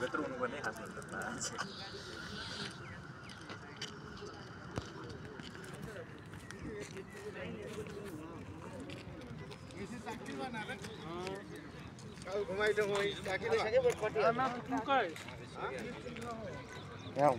भित्र हुनुपर्ने खासमा त मान्छे घुमाइ दो घुमाइ ताकि ना तुमकै याउ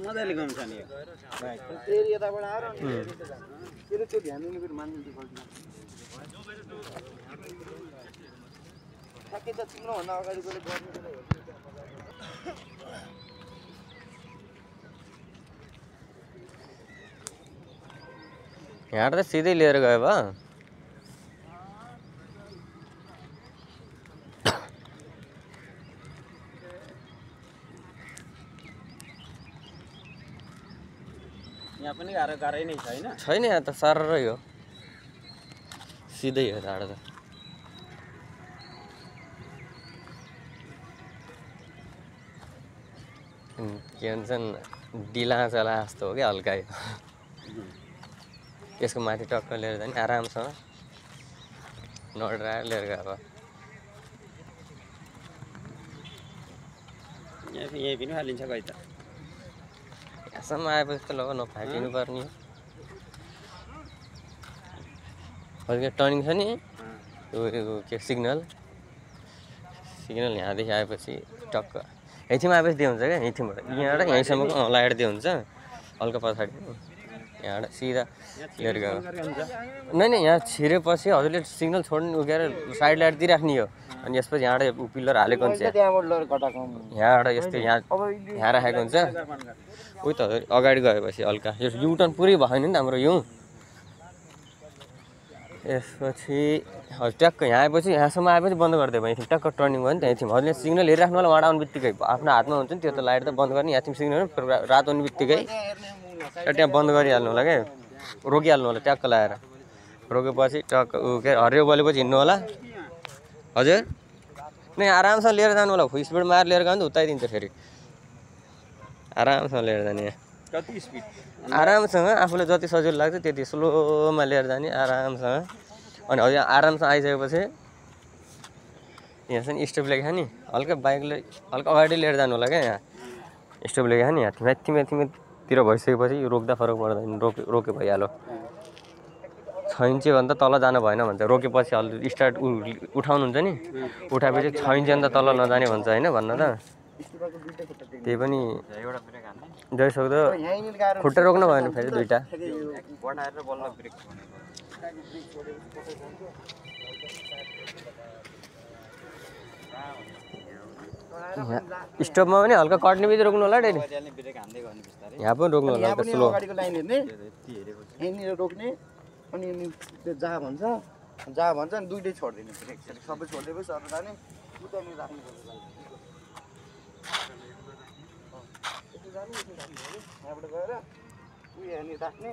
मजाले गाउँछ नि फेरि यताबाट आएर फेरि त्यो ध्यान दिनु फेरि मान्नु पर्छ ठ्याक्कै त चिन्नुभन्दा अगाडि कसले गर्नु यहाँ त सिधै लिएर गयो भयो यहाँ पनि गाह्रै नै छैन छैन यहाँ त सारै हो सिधै हो टाढो त के भन्छन् डिलाचला जस्तो हो क्या हल्का यो त्यसको माथि टक्क लिएर जाने आरामसँग नडराएर लिएर गएको यहीँ पनि फालिन्छ खै त यहाँसम्म आएपछि त लग नफाटिनु पर्ने हो टर्निङ छ नि यो के सिग्नल यहाँदेखि आएपछि टक्क यहीँमा आएपछि दियो हुन्छ क्या यहीँबाट यहाँबाट यहीँसम्मको लाइट दियो हुन्छ हल्का पछाडि यहाँबाट सिधा लिएर गयो नै यहाँ छिरेपछि हजुरले सिग्नल छोड्नु उकेर साइड लाइट दिइराख्ने हो अनि यसपछि यहाँबाट पिल्लर हालेको हुन्छ यहाँबाट यस्तो यहाँ राखेको हुन्छ उही त अगाडि गएपछि हल्का यो युटर्न पुरै भएन नि त हाम्रो यो यसपछि हजुर ट्याक्क यहाँ आएपछि यहाँसम्म आएपछि बन्द गरिदियो भने ट्याक्क टर्निङ भयो नि त यहीँ हजुरले सिग्नल हेरिराख्नु होला वहाँ आउने बित्तिकै आफ्नो हातमा हुन्छ नि त्यो त लाइट त बन्द गर्ने यहाँ सिग्नल रात आउने बित्तिकै त्यहाँ बन्द गरिहाल्नु होला क्या रोकिहाल्नु होला ट्याक्क लगाएर रोकेपछि टक्क के हरियो बलेपछि हिँड्नु होला हजुर नै आरामसँग लिएर जानु होला स्पिड मारेर लिएर गयो भने त उताइदिन्छ फेरि आरामसँग लिएर जाने कति स्पिड आरामसँग आफूलाई जति सजिलो लाग्छ त्यति स्लोमा लिएर जाने आरामसँग अनि हजुर आरामसँग आइसकेपछि यहाँ चाहिँ स्टप लेखेको नि हल्का बाइकले हल्का अगाडि लिएर जानु होला क्या यहाँ स्टप लेखेको नि यहाँ माथितिर भइसकेपछि रोक्दा फरक पर्दैन रोके भइहाल्यो 6 इन्चीभन्दा तल जानु भएन भन्छ रोकेपछि अलि स्टार्ट उठाउनुहुन्छ नि उठाएपछि 6 इन्चीभन्दा तल नजाने भन्छ होइन भन्न त त्यही पनि जतिसक्दो खुट्टा रोक्नु भएन फेरि दुईटा स्टपमा पनि हल्का कट्ने बित्तिकै रोक्नु होला डेली यहाँ पनि रोक्नु होला स्लो अगाडिको लाइन हेर्ने यहीँनिर रोक्ने अनि त्यो जा भन्छ अनि दुईटै छोडिदिने ब्रेक सबै छोडिदिएपछि अरू जाने उतानिर राख्नुपर्छ यहाँबाट गएर यहाँनिर राख्ने